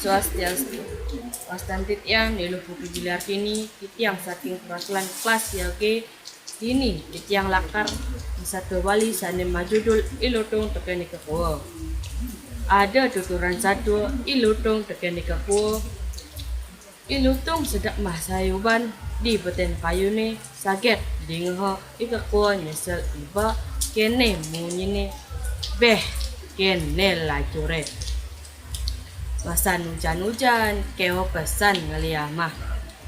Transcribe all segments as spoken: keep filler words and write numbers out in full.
Swastiastu. Wastan titiang Ni Luh Putu Juliartini, titiang saking perwakilan kelas Y G. Dini titiang lakar masatua Bali sane majudul I Lutung teken I Kekua. Ada tuturan satua I Lutung teken I Kekua. I Lutung sedek masayuban di beten kayune, saget dingeha I Kekua nyesel iba, kene munyine, beh, kene lacure. Masa ujan-ujan, kewa pesan ngeliamah.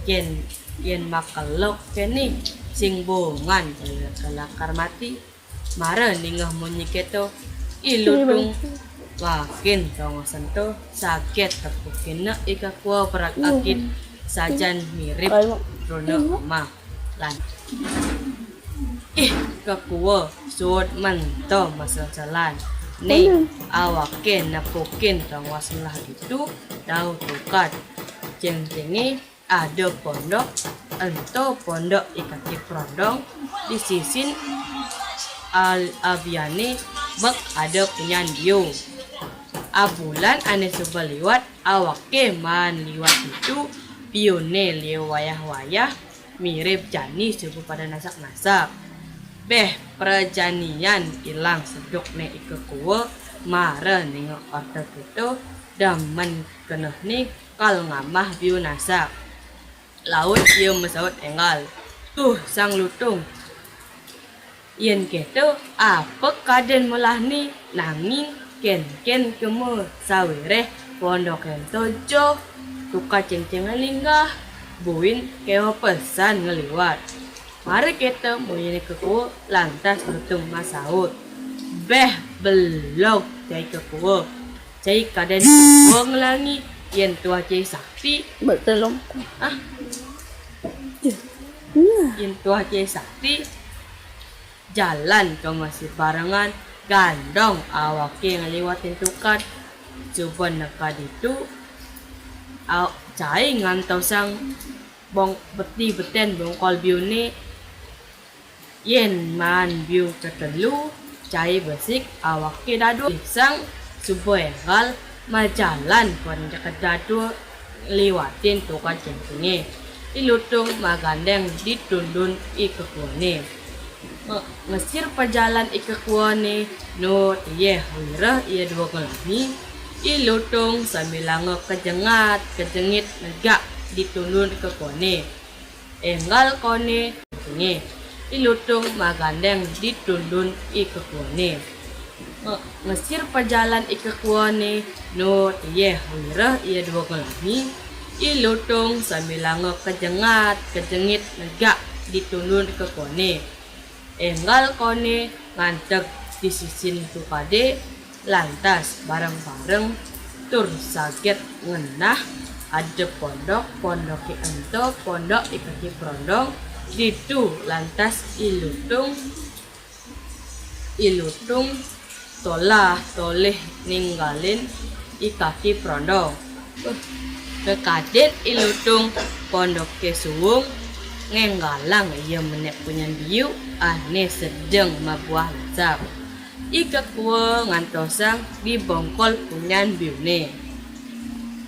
Yen, yen makelok kene, sing bongan kelakar mati. Mara ningeh munyi keto, I Lutung makin tongosen to, saget tepukin ne I Kekua berak akit sajan mirip rona emah. Lan, "Ih, Kekua, suud mento masel-selan. Ning, awake nepukin tongos melah ditu, tau tukad. Cengcenge ada pondok, ento pondok I Kaki Perondong, di sisin al-, abiane bek ada punyan biu. Abulan ane suba liwat, awake maan liwat ditu, biune liu wayah-wayah, mirip jani suba pada nasak-nasak." Beh, prajanian ilang seduk ne I Kekua, mara ningeh orta keto, demen keneh ne kal ngamah biu nasak. Laut ia masaut enggal, "Tuh, Sang Lutung, yen keto, apa kaden melah ne, nanging kenken kema sawireh pondok ento joh, tukad cengceng linggah, buin kewa pesan ngeliwat." Mara keto munyine Kekua, lantas Lutung masaut, "Beh, belog cai Kekua. Cai kaden Kekua ngelangi, yen tuah cai sakti." Betul, Om. Ah. Nah. "Yen tuah cai sakti, jalan kema sibarengan, gandong awake ngeliwatin tukad. Suba nekad ditu, aw-, cai ngantosang bong-, beti beten bongkol biune. Yen maan biu ketelu, cai besik awake dadua. Sang suba enggal majalan kon deket dadua liwatin tukad cengcenge. I Lutung magandeng ditundun I Kekuane. Nge-, ngesir pajalan I Kekuane, nu tieh wireh ia dua ngelangi, I Lutung sambilanga kejengat, kejengit negak ditundun I Kekuane. Enggal kone, I Lutung magandeng ditundun I Kekuane. Nge-, ngesir pajalan I Kekuane, nu tieh wireh ia dua ngelangi, I Lutung sambilanga kejengat, kejengit negak ditundun I Kekuane. Enggal kone nganteg di sisin tukade, lantas bareng-bareng tur saget ngenah ada pondok, pondoke ento pondok I Kaki Perondong. Ditu lantas I Lutung, I Lutung tolah tolih ninggalin I Kaki Perondong. Kekadin I Lutung pondoke suwung, ngenggalang ia menek punyan biu ane sedeng mabuah lasap. I Kekua ngantosang di bongkol punyan biune.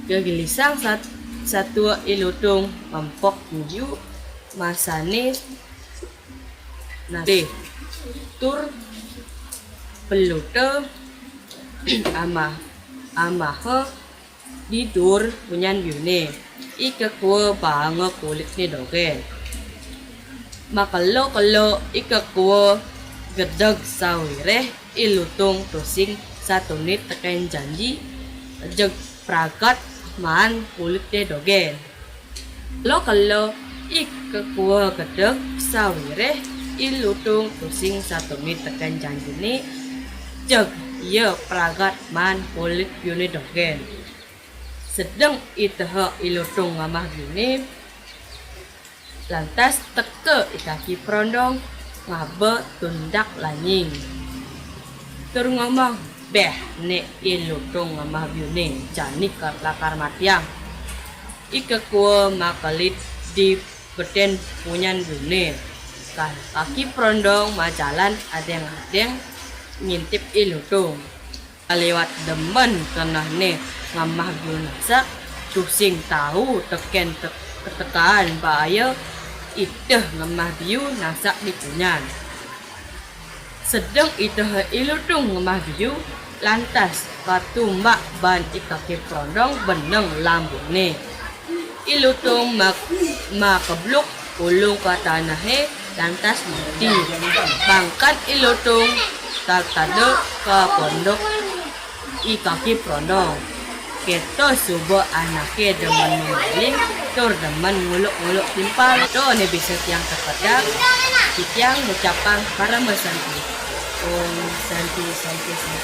Kegilisang sat-, satua I Lutung mempok biu masane nate tur peluta amah, amaha di dur punyan biune. I Kekua baanga kulitne dogen. Makelo-kelo I Kekua gedeg sawireh I Lutung tusing satunit teken janji, jeg pragat maan kulitne dogen. Kelo-kelo I Kekua gedeg sawireh I Lutung tusing satunit teken janjine, jeg ia pragat maan kulit biune dogen. Sedeng iteha I Lutung ngamah biune, lantas teka I Kaki Perondong ngaba tundak lanying. Tur ngomong, "Beh, ne I Lutung ngamah biune, jani ka-, lakar matiang." I Kekua makelit di beten punyan biune. Ka-, Kaki Perondong majalan adeng-adeng ngintip I Lutung. Liwat demen kenehné ngemah biu nasak, tusing tau tekén te-, ketekan bahaya iteh ngemah biu nasak di punyan. Sedeng iteh I Lutung ngemah biu, lantas katumbak ban I Kaki Perondong beneng lambungné. I Lutung mak-, makebluk ulung ka tanehé lantas mati. Pangkat I Lutung tatada ka pondok I Kaki Perondong. Kéto suba anaké demen mamaling tur demen nguluk-nguluk timpal. Kéto né bisa tiang tekedak, titiang ngucapang parama santi. Om santi, santi, santi.